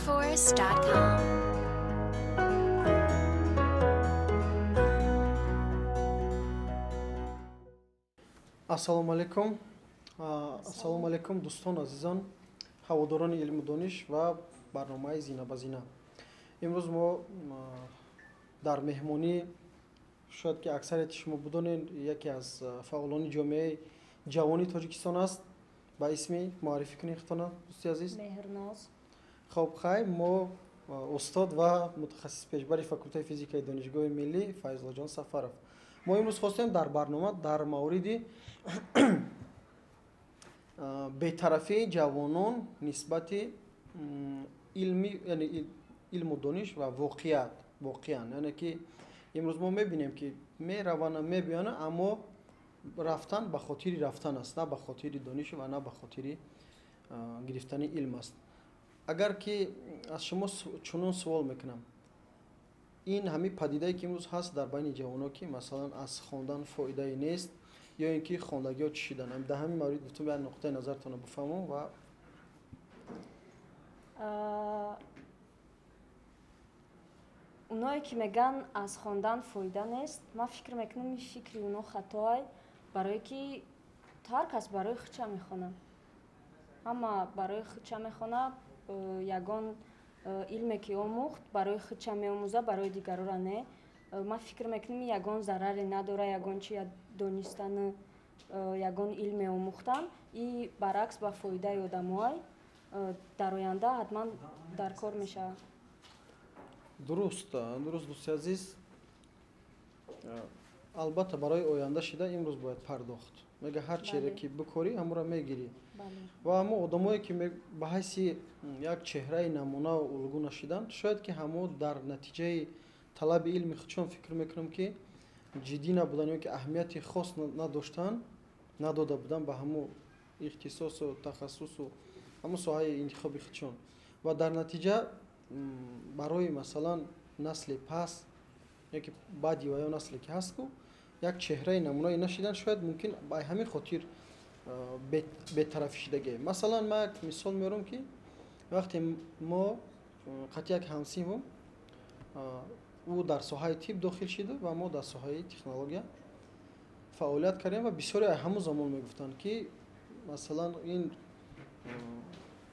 learnforce.com. Ассалому алайкум. Ассалому алайкум, дӯстон, азизон, ҳаводорони илму дониш ва барномаи «Зина ба зина». Имрӯз мо дар меҳмонӣ, шояд ки аксарияти шумо бидонед, яке аз фаъолони ҷомеаи ҷавони Тоҷикистон аст. Ба исми муаррифӣ кунед худтона, дӯсти азиз. Меҳрноз. Хоб, хай, мо устод ва мутахассис пешбари факултаи физикаи Донишгоҳи миллӣ Файзуллоҷон Сафаров. Мо имрӯз хостем дар барнома дар мавриди бетарафии ҷавонон нисбати илми, яъне илму дониш ва воқеият, воқеан, яъне ки имрӯз мо мебинем, ки мераванд, мебиёянд, аммо рафтан ба хотири рафтан аст, на ба хотири дониш ва на ба хотири гирифтани илм аст. Агар ки аз шумо чунон суол мекунам, ин ҳамин падидае, ки имрӯз ҳаст дар байни ҷавонон, ки масалан аз хондан фоидае нест ё ин ки хондагиҳо чӣ шидан, дар ҳамин маврид гуфтум, як нуқтаи назартонро бифаҳмам ва Оное ки мегӯянд, аз хондан фоида нест, ман фикр мекунам, ин фикри оно хатоай, барое ки ҳар кас барои худша мехонад, ҳама барои худша мехонад. Ягон илме ки омӯхт, барои худша меомӯзад, барои дигарора не. Ман фикр мекунам, ягон зараре надора ягон чи донистану ягон илме омӯхтан, и баръакс ба фоидаи одамоай, дар оянда ҳатман дар кор мешавад. Дуруст, дуруст, дӯсти азиз. Албатта, барои оянда шида имрӯз бояд пардохт. Мега, ҳар чире ки бикорӣ, ҳамонро мегирӣ. Ва ҳамо одамое ки ба ҳайси як чеҳраи намунаву улгӯ нашиданд, шояд ки ҳамо дар натиҷаи талаби илми худшон, фикр мекунам, ки ҷиддӣ набуданд ё ки аҳамияти хос надоштанд, надода буданд ба ҳамо ихтисосу тахассусу ҳамо соҳаи интихоби худшон ва дар натиҷа барои, масалан, насли пас ё ки баъди ва ё насле ки ҳаст ку як чеҳраи намунае нашиданд, шояд мумкин ба ҳамин хотир бетарафӣ шидагие. Масалан, ман як мисол меорам, ки вақте мо қатъи як ҳамсинфом, ӯ дар соҳаи тиб дохил шиду ва мо дар соҳаи технология фаъолият кардем ва бисёре ҳамон замон мегуфтанд, ки масалан ин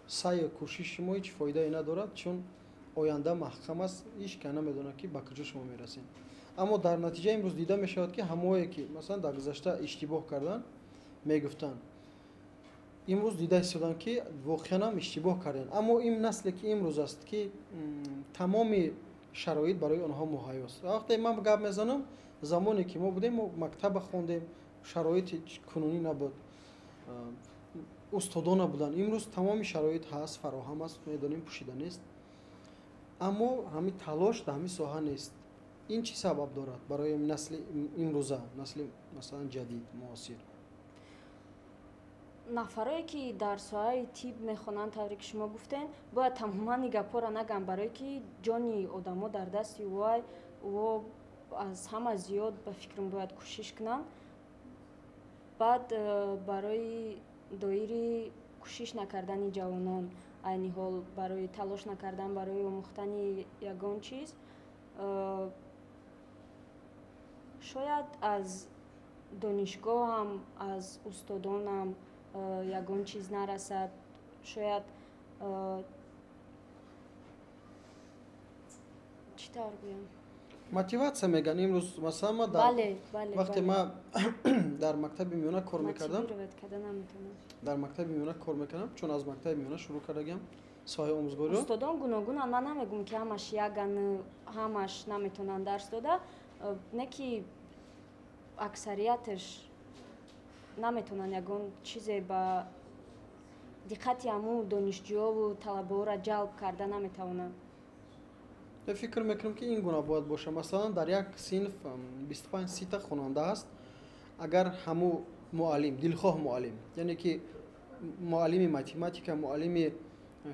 саъю кӯшиши шумо ҳеҷ фоидае надорад, чун оянда маҳкам аст, ҳеҷ ка намедонад, ки ба куҷо шумо мерасед. Аммо дар натиҷа имрӯз дида мешавад, ки ҳамое ки масалан дар гузашта иштибоҳ карданд, мегуфтанд, имрӯз дида истоданд, ки воқеан ҳам иштибоҳ карданд. Аммо ин насле ки имрӯз аст, ки тамоми шароит барои онҳо муҳайёст. Вақте ман гап мезанам, замоне ки мо будем, мо мактаба хондем, шароити кунунӣ набуд, устодон набуданд. Имрӯз тамоми шароит ҳаст, фароҳам аст, медонем, пӯшида нест, аммо ҳамин талош дар ҳамин соҳа нест. Ин чӣ сабаб дорад барои насли имрӯза, насли, масалан, ҷадид, муосир? Нафарое ки дар соҳаи тиб мехонанд, тавре ки шумо гуфтем, бояд тамоман ин гапҳоро нагӯям, барое ки ҷони одамо дар дасти ӯай, ӯ аз ҳама зиёд, ба фикрам, бояд кӯшиш кунанд. Баъд барои доири кӯшиш накардани ҷавонон, айни ҳол барои талош накардан барои омӯхтани ягон чиз, шояд аз донишгоҳам, аз устодонам ягон чиз нарасад, шояд, чӣ тавр гӯям? Мотиватсия мегӯянд имрӯз. Масалан, ма вақте ма дар мактаби миёна кор мекардам, дар мактаби миёна кор мекардам, чун аз мактаби миёна шурӯъ кардагиам соҳаи омӯзгориро. Устодон гуногунанд. Ман намегӯм, ки ҳамаш яган, ҳамаш наметавонанд дарс дода, не ки аксарияташ наметавонанд ягон чизе ба диққати ҳамун донишҷӯёву талабаҳоро ҷалб карда наметавонанд. Фикр мекунам, ки ин гуна бояд бошад. Масалан, дар як синф 25 сита хонанда аст. Агар ҳамун муаллим, дилхоҳ муаллим, яъне ки муаллими математика, муаллими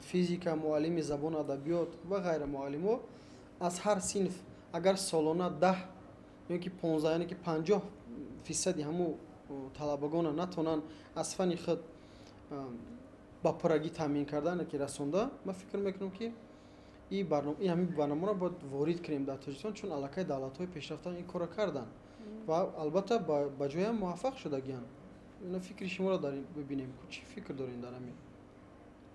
физика, муаллими забону адабиёт ва ғайра муаллимо, аз ҳар синф агар солона 10 ё ки 15, яъне ки 50 фисади ҳамун талабагона натавонанд аз фани худ ба пуррагӣ таъмин кардан, ки расонда, ман фикр мекунам, ки ин ҳамин барномаро бояд ворид кунем дар Тоҷикистон, чун аллакай давлатҳои пешрафта ин корро карданд ва албатта ба ҷоям муваффақ шудагиянд. Ина фикри шуморо дар ин бибинем, чӣ фикр дорем дар ҳамин?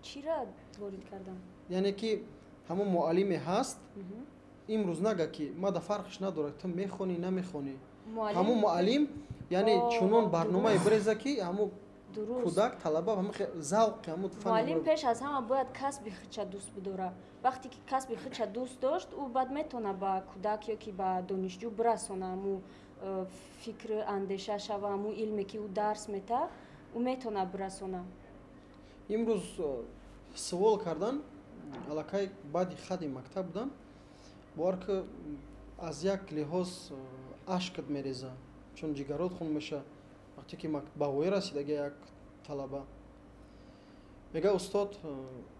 Чира ворид кардам? Яъне ки ҳамон муаллиме ҳаст, имрӯз нага ки мада фарқш надорад, ту мехонӣ намехонӣ. Ҳамон муаллим яъне чунон барномае биреза ки ҳамон кӯдак, талаба ҳамон завқи ҳамон фан. Муаллим пеш аз ҳама бояд касби худша дӯст бидора. Вақте ки касби худша дӯст дошт, ӯ баъд метавона ба кӯдак ё ки ба донишҷӯ бирасона ҳамун фикру андеша шава, ҳамун илме ки ӯ дарс мета, ӯ метавона бирасона. Имрӯз суол кардан аллакай баъди хатми мактаб будам, бовар ки аз як лиҳоз ашкат мереза, чун ҷигарот хун меша вақте ки ба воя расидаги як талаба мега: устод,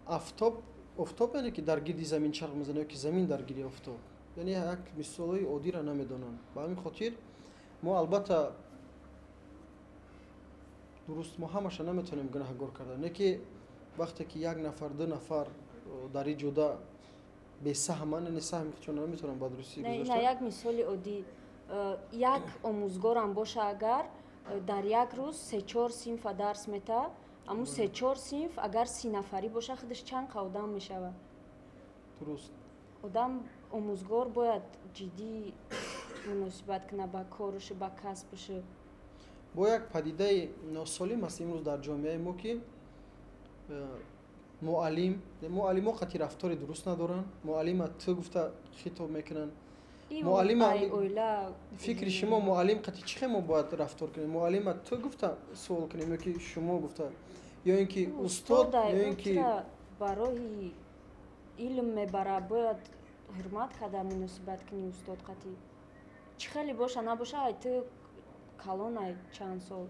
офтоб яъне ки дар гирди замин чарх мезанад ё ки замин дар гирди офтоб? Яъне як мисолҳои оддиро намедонанд. Ба ҳамин хотир мо албатта дуруст мо ҳамаша наметавонем гунаҳгор карда, не ки вақте ки як нафар, ду нафар дар ин ҷода бесаҳманд, яъне саҳми худшон наметавонанд ба дурустӣ гузошта. На, як мисоли оддӣ, як омӯзгорам боша, агар дар як рӯз се-чор синфа дарс мета, аммо се-чор синф агар 30 нафарӣ боша, худаш чанд қа одам мешавад? Дуруст. Одам омӯзгор бояд ҷиддӣ муносибат кунад ба кораш, ба касбаш. Бо як падидаи носолим аст имрӯз дар ҷомеаи мо, ки муаллимо қатъи рафтори дуруст надоранд, муаллима ту гуфта хитоб мекунанд. Муаллима, фикри шумо, муаллим қатъи чӣ хел мо бояд рафтор кунем? Муаллима ту гуфта суол кунем ё ки шумо гуфта, ё ин ки устод, ё ин ки ба роҳи илм мебара, бояд ҳурмат карда муносибат кунӣ устод қатъи. Чӣ хеле боша набоша, ай ту калон, ай чанд сол.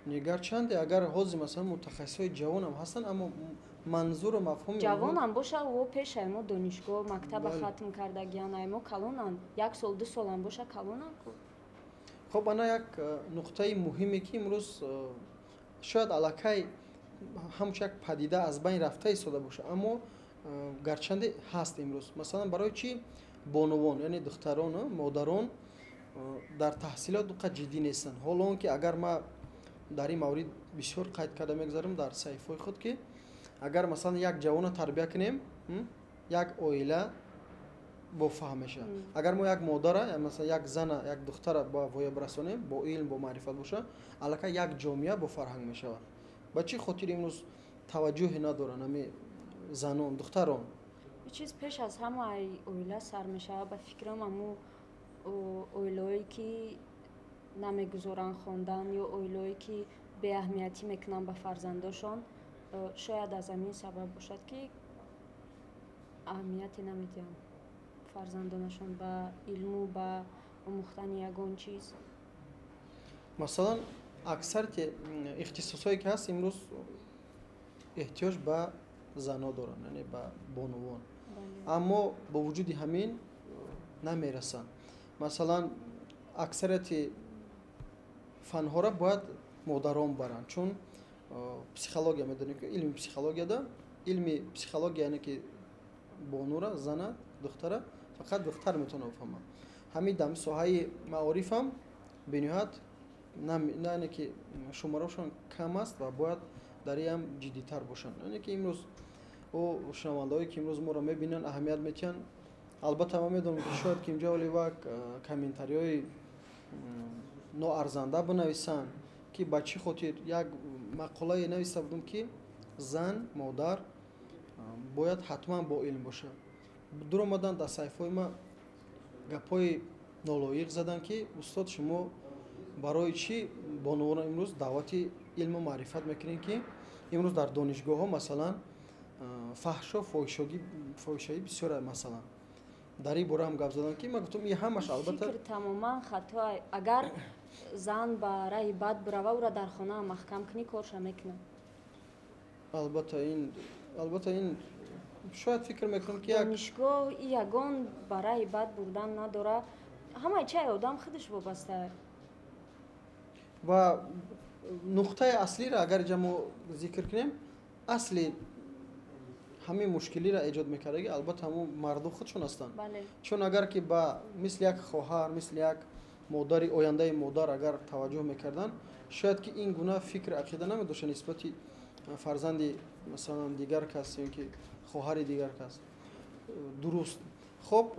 Гарчанде агар ҳозир масалан мутахассисҳои ҷавонам ҳастанд, аммо манзуру мафҳуми ҷавонам боша, ӯ пешай мо донишгоҳ, мактаба хатм кардагиян, ай мо калонанд, як сол, ду солам боша, калонанд ку. Хоб, ана як нуқтаи муҳиме, ки имрӯз шояд аллакай ҳамчун як падида аз байн рафта истода боша, аммо гарчанде ҳаст имрӯз. Масалан, барои чӣ бонувон, яъне духтарон, модарон дар таҳсилот ду қад ҷиддӣ нестанд? Ҳоло он ки агар ма дар ин маврид бисёр қайд карда мегузарам дар саҳифаҳои худ, ки агар масалан як ҷавонро тарбия кунем, як оила бофаҳм мешавад. Агар мо як модара, масалан як зана, як духтара ба воя бирасонем, бо илм, бо маърифат боша, аллакай як ҷомеа бо фарҳанг мешавад. Ба чӣ хотир имрӯз таваҷҷӯҳе надоранд ҳами занон, духтарон? Чиз пеш аз ҳама оила сар мешавад. Ба фикрам, аму оилаое ки намегузоранд хондан ё оилаое ки беаҳамиятӣ мекунанд ба фарзандошон, шояд аз ҳамин сабаб бошад, ки аҳамияте намедиҳанд фарзандонашон ба илму ба омӯхтани ягон чиз. Масалан, аксарияти ихтисосҳое ки ҳаст имрӯз эҳтиёҷ ба занҳо доранд, яъне ба бонувон, аммо бо вуҷуди ҳамин намерасанд. Масалан, аксарияти фанҳоро бояд модарон баранд, чун психология, медонем ки илми психологияда, илми психология, яъне ки бонура, зана, духтара фақат духтар метавонад бифаҳмад. Ҳамин дар соҳаи маорифам бениҳоят, яъне ки шумораашон кам аст ва бояд дар ин ҳам ҷиддитар бошанд. Яъне ки имрӯз ӯ шунавандаҳое ки имрӯз моро мебинанд, аҳамият метиҳанд. Албатта, ман медонам, ки шояд ки инҷо оли вак комментариҳои ноарзанда бинависанд, ки ба чӣ хотир як мақолае нависта будам, ки зан, модар бояд ҳатман бо илм бошад. Дуромаданд дар саҳифаҳои ма, гапҳои нолоиқ заданд, ки устод, шумо барои чӣ бонувонро имрӯз даъвати илму маърифат мекунем, ки имрӯз дар донишгоҳҳо масалан фаҳшо, фоҳишагӣ бисёр. Масалан, дар ин бора ҳам гап задам, ки ман гуфтам, ин ҳамаш албатта фикр тамоман хато. Агар зан ба раҳи бад бирава, ӯра дар хона маҳкам кунӣ, корша мекунад. Албатта, ин шояд фикр мекунам, ки як Донишгоҳ ягон ба раҳи бад бурдан надора. Ҳамаи чай одам худаш вобаста. Ва нуқтаи аслиро агар инҷа мо зикр кунем, асли ҳамин мушкилиро эҷод мекардаги, албатта, ҳамун марду худшон ҳастанд. Чун агар ки ба мисли як хоҳар, мисли як модари ояндаи модар агар таваҷҷӯҳ мекарданд, шояд ки ин гуна фикр ақида намедошта нисбати фарзанди, масалан, дигар кас ё ки хоҳари дигар кас. Дуруст. Хоб,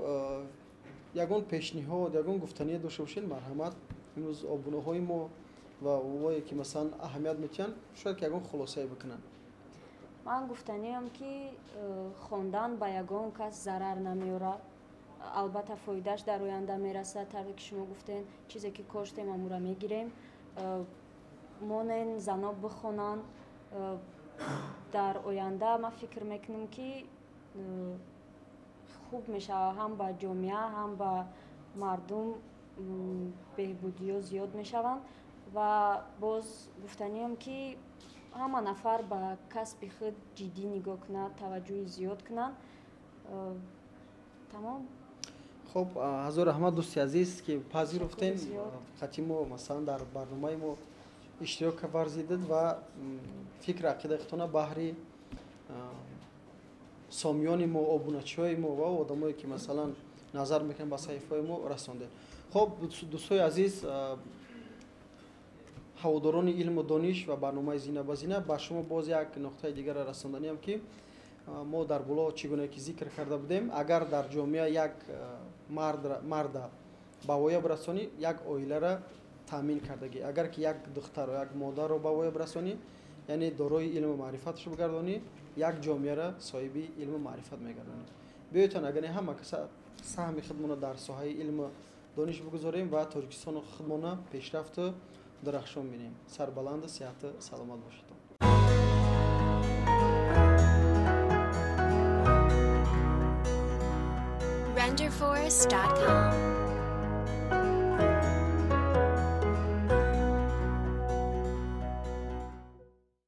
ягон пешниҳод, ягон гуфтание дошта бошед, марҳамат. Имрӯз обунаҳои мо ва овое ки, масалан, аҳамият метиҳанд, шояд ки ягон хулосае бикунанд. Ман гуфтаниам, ки хондан ба ягон кас зарар намеорад, албатта, фоидааш дар оянда мерасад. Тавре ки шумо гуфтен, чизе ки коштем, амура мегирем. Монен зано бихонанд, дар оянда ман фикр мекунам, ки хуб мешавад, ҳам ба ҷомеа, ҳам ба мардум беҳбудиҳо зиёд мешаванд. Ва боз гуфтаниам, ки ҳама нафар ба касби худ ҷиддӣ нигоҳ кунад, таваҷҷӯҳи зиёд кунанд. Тамом. Хуб, ҳазор раҳмат, дӯсти азиз, ки пазируфтем хати мо, масалан, дар барномаи мо иштирок варзидед ва фикр ақидаи худтона баҳри сомиёни мо, обуначиҳои мо ва одамое ки, масалан, назар мекунанд ба саҳифаҳои мо, расондед. Хуб, дӯстои азиз, ҳаводорони илму дониш ва барномаи «Зина ба зина», ба шумо боз як нуқтаи дигарро расонданиам, ки мо дар боло чӣ гуна ки зикр карда будем, агар дар ҷомеа як марда ба воя бирасонӣ, як оилара таъмин кардагӣ. Агар ки як духтарро, як модарро ба воя бирасонӣ, яъне дорои илму маърифаташро бигардонӣ, як ҷомеаро соҳиби илму маърифат мегардонӣ. Биёедтон, агар ҳама каса саҳми худмонро дар соҳаи илму дониш бигузорем ва Тоҷикистону худмона пешрафту дарахшон бинем. Сарбаланду сиҳату саломат бошедон. Renderforest.com.